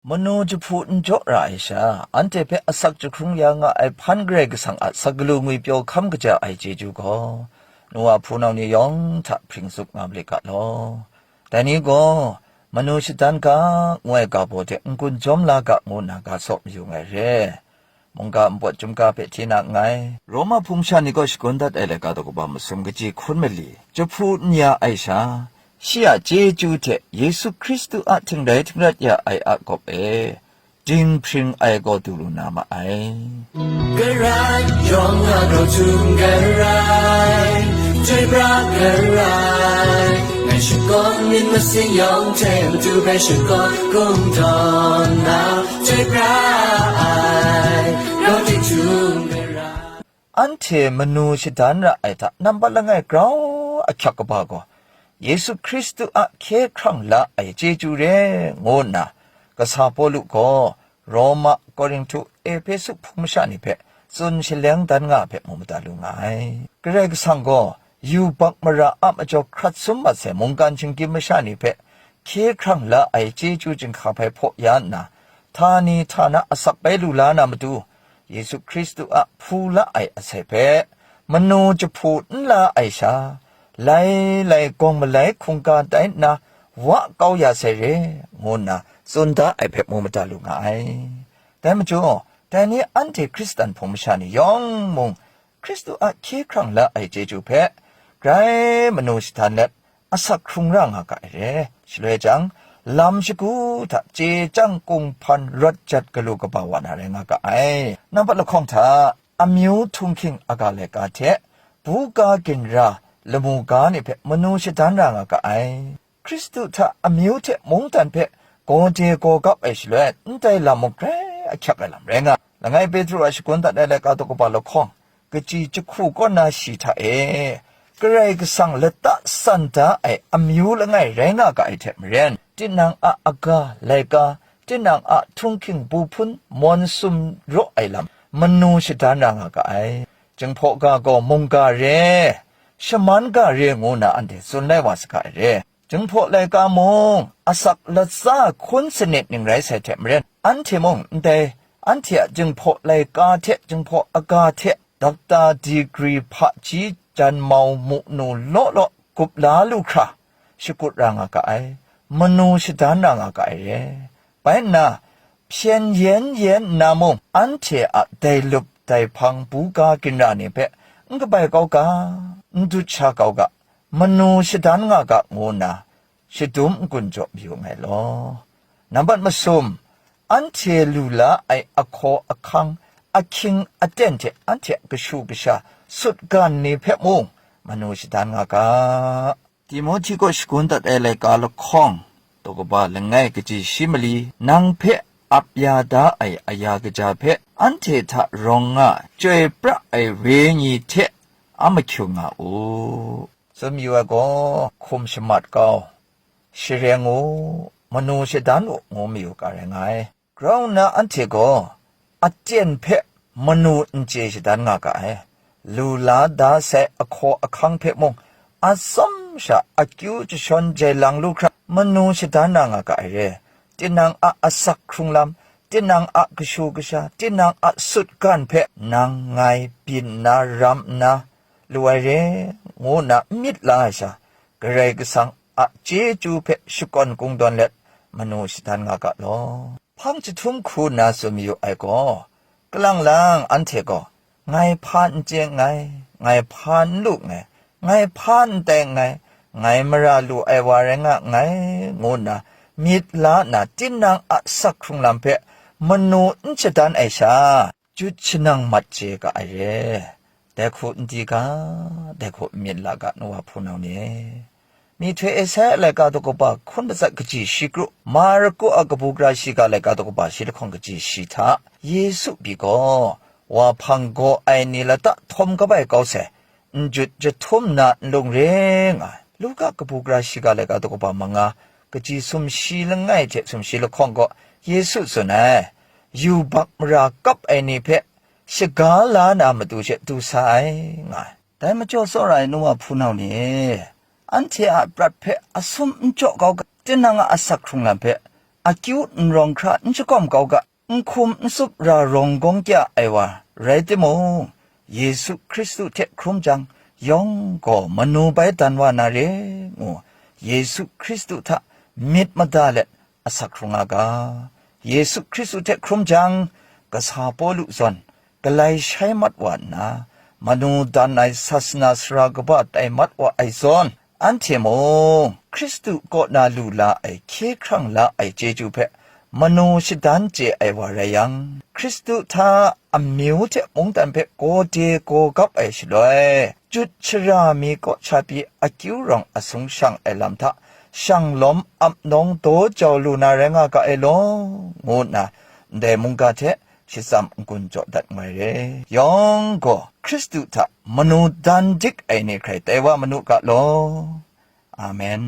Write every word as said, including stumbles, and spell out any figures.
Manu jahpu n jaw ra ai sha, anhte hpe asak jahkrung ya nga ai hpan Karai Kasang a saw galu ngwipyaw hkam kaja ai chyeju gaw, nu wa hpunau ni yawng hta hpring tsup nga malit ga law. Dai ni gaw, manu shadan ga, ngu ai ga baw hte n-gun jawm la ga, ngu nna ga saw mayu ai re. Mungga npawt chyum ga hpe hti na nngai. Roma hpung masha ni gaw shagun dat ai laika daw kaba masum kaji hkun mali, jahpu n ya ai sha, shi a chyeju hte Yesu Hkristu a htingrai htingrat ya ai a gawp e, dinghpring ai gaw du lu na ma ai. Karai yawng a grau htum karai, chyoi pra karai, ngai shakawn myit masin yawng hte matu hpe shakawn kungdawn na, chyoi pra ai, grau htum karai. Anhte manu shadan ra ai hta nampat langai grau ahkyak kaba gaw, Yesu Hkristu a hkye hkrang la ai chyeju re, ngu nna, kasa Pawlu gaw Roma, Korinhtu, Ehpesu hpung masha ni hpe tsun shaleng dan nga ai hpe mu mada lu nga ai. Karai Kasang gaw yubak mara a majaw hkrat sum mat sai mungkan shinggyim masha ni hpe hkye hkrang la ai chyeju chyinghka hpai hpaw ya nna, htani htana asak bai lu la na matu, Yesu Hkristu a hpu la ai asai hpe, manu jahpu n la ai sha, lai lai gawng malai hkungga tai nna wa kau ya sai re, ngu nna tsun da ai hpe mu mada lu nga ai. Dai majaw, dai ni anhte Hkristan hpung masha ni yawng mung, Hkristu a hkye hkrang la ai chyeju hpe, grai manu shadan let, asak hkrung ra nga ga ai re. Shaloi jang, lam shagu hta chye chyang kunghpan rawt jat galu kaba wa na rai nga ga ai. Nampat lahkawng hta, amyu htunghking aga laika hte, buga ginra lamu ga ni hpe manu shadan ra nga ga ai. Hkristu hta amyu hte mungdan hpe gaw de gaw gap ai shaloi, ndai lam mung grai ahkyak ai lam rai nga. Langai Petru a shagun dat ai laika daw kaba lahkawng, kaji jahku kaw na shi hta e, Karai Kasang lata san da ai amyu langai rai nga ga ai hte maren, tinang a aga, laika, tinang a htunghking, bu hpun, mawn sum raw ai lam, manu shadan ra nga ga ai. Jinghpaw ga gaw mungga re, shaman ga re ngu na anhte tsun lai wa saga ai re. Jinghpaw laika mung, asak latsa hkun sanit ning rai sai hte maren, anhte mung ndai, anhte a jinghpaw laika hte jinghpaw aga hte dakta digri hpaji janmau mu nu law law gup la lu hkra, shakut ra nga ga ai, manu shadan ra nga ga ai re. Bai nna, hpyen yen yen nna mung, anhte a dai lup dai hpang buga ginra ni hpe n kabai kau ga, n dut sha kau ga, manu shadan nga ga, ngu nna, shadum n-gun jaw mayu nngai law. Nambat masum, anhte lu la ai ahkaw ahkang, ahkying aten hte anhte a kashu kasha, sutgan ni hpe mung, manu shadan nga ga. Timohti kaw shagun dat ai laika lahkawng, daw kaba langai kaji shi mali, nang hpe ap ya da ai aya kaja hpe, anhte hta rawng nga chyoi pra ai wenyi hte a mahkyung nga u. Tsun mayu ai gaw, hkum shamat kau, shareng u, manu shadan u, ngu mayu ga rai nga ai. Grau nna anhte gaw, aten hpe manu n chye shadan nga ga ai. Lu la da sai ahkaw ahkang hpe mung, atsawm sha akyu jashawn jai lang lu hkra, manu shadan na nga ga ai re. Tinang a asak hkrung lam, tinang a kashu kasha, tinang a sutgan hpe nang ngai byin nna ram nna, lu ai re, ngu nna n myit la ai sha, Karai Kasang a chyeju hpe shakawn kungdawn let, manu shadan nga ga law. Hpang jahtum hku nna tsun mayu ai gaw, kalang lang anhte gaw, "Ngai hpa n chye nngai, ngai hpa n lu nngai, ngai hpa n tai nngai, ngai mara lu ai wa rai nga nngai," ngu nna myit la nna, tinang a asak hkrung lam hpe manu n shadan ai sha, jut shanang mat chye ga ai re. Dai hku n di ga, dai hku n myit la ga, nu wa hpunau ni e. Myihtoi Esaia laika daw kaba hkun matsat kaji shi kru, Marku a kabu gara shiga laika daw kaba shi lahkawng kaji shi hta, Yesu pyi gaw, wa hpang gaw ai ni lata htawm kabai kau sai, n jut jahtum nna n lung re nga ai. Luka kabu gara shiga laika daw kaba manga, kaji sumshi langai hte sumshi lahkawng gaw, Yesu tsun ai, yubak mara kap ai ni hpe shaga la na matu she du sa ai, nga ai. Dai majaw tsawra ai nu wa hpunau ni e, anhte a prat hpe asum n jaw kau ga, tinang a asak hkrung lam hpe akyu n rawng hkra n shakawm kau ga, n hkum n tsup ra rawng gawng kya ai wa rai timung, Yesu Hkristu hte hkrum jang, yawng gaw manu bai dan wa na re, ngu Yesu Hkristu hta myit mada let asak hkrung a ga. Yesu Hkristu hte hkrum jang, kasa Pawlu zawn, galai shai mat wa nna, manu dan ai sasana sara kaba tai mat wa ai zawn, anhte mung Hkristu kaw na lu la ai, hkye hkrang la ai chyeju hpe manu shadan chye ai wa rai yang, Hkristu hta amyu hte mungdan hpe gaw de gaw gap ai shaloi, jut shara mi kaw sha pyi akyu rawng asung shang ai lam hta, shang lawm ap nawng daw jau lu na rai nga ga ai law, ngu nna ndai mungga hte shitsam n-gun jaw dat nngai re. Yawng gaw Hkristu hta manu dan dik ai ni hkrai tai wa manu ga law. Amen.